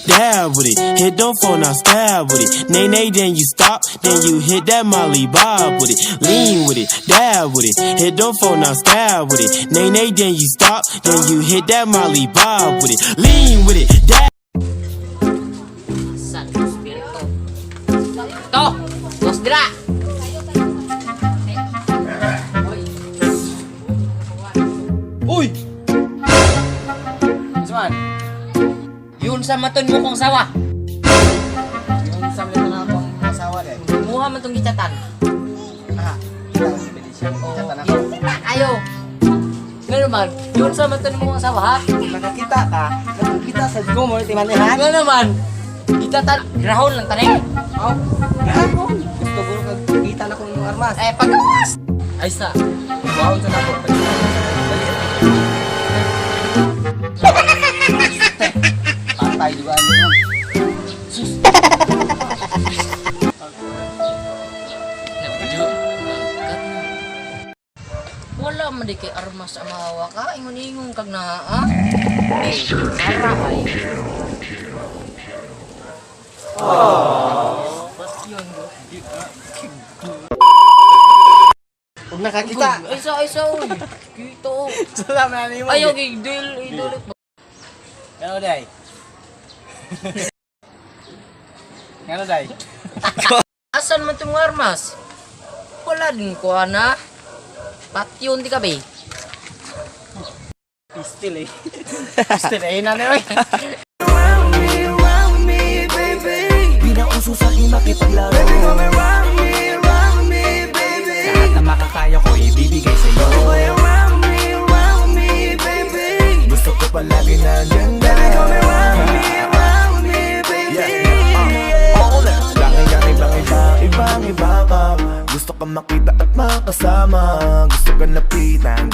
dab with it. Hit the phone, now stab with it. Nay, nay, then you stop, then you hit that molly bob with it. Lean with it, dab with it. Hit the phone, now stab with it. Nay, nay, then you stop, then you hit that molly bob with it. Lean with it, dab. San Espiritu. To! Dos dira! Uy! Usman, Yun sa maton mo kong sawa. yung sa mga na akong asawa dahil. Muha man tong gitsatan. Ah, kita ko si Felicia. Kita na ako. Ayo. Ngano man, yun sa maton mo kong sawa ha. Nakakita ka, nakakita sa ko mo ti manehan. Ngano man, gitsatan grahon lang taning. Oh, gahapon. Gusto ko kag kita na kong armas. Eh pagawas. Ay sa. Baon sa nako. Dali. Patay di ba ano yun? Sus. Wala man di kay armas sa mahawa ka. Ingon-ingon kag naa. Eh, sara ay. Yun. Ug nakakita. Ay sa uy. Kita oh. Sula man nimo. Ayaw kay dil idulit. Ngano day? Ngano day? Asan man tong armas? Wala din ko ana. Patyon di ka be. Pistol eh. Pistol eh na oy. Di na uso sa akin makipaglaro. Baby, come and rock me, baby. Lahat na makakaya ko ibibigay sa'yo. Baby, rock me, baby. Gusto ko palagi nandyan ka. Baby, come and rock me, baby. Yeah, Langit, langit, langit, ibang iba ka. Gusto ka makita at makasama. Gusto ka lapitan.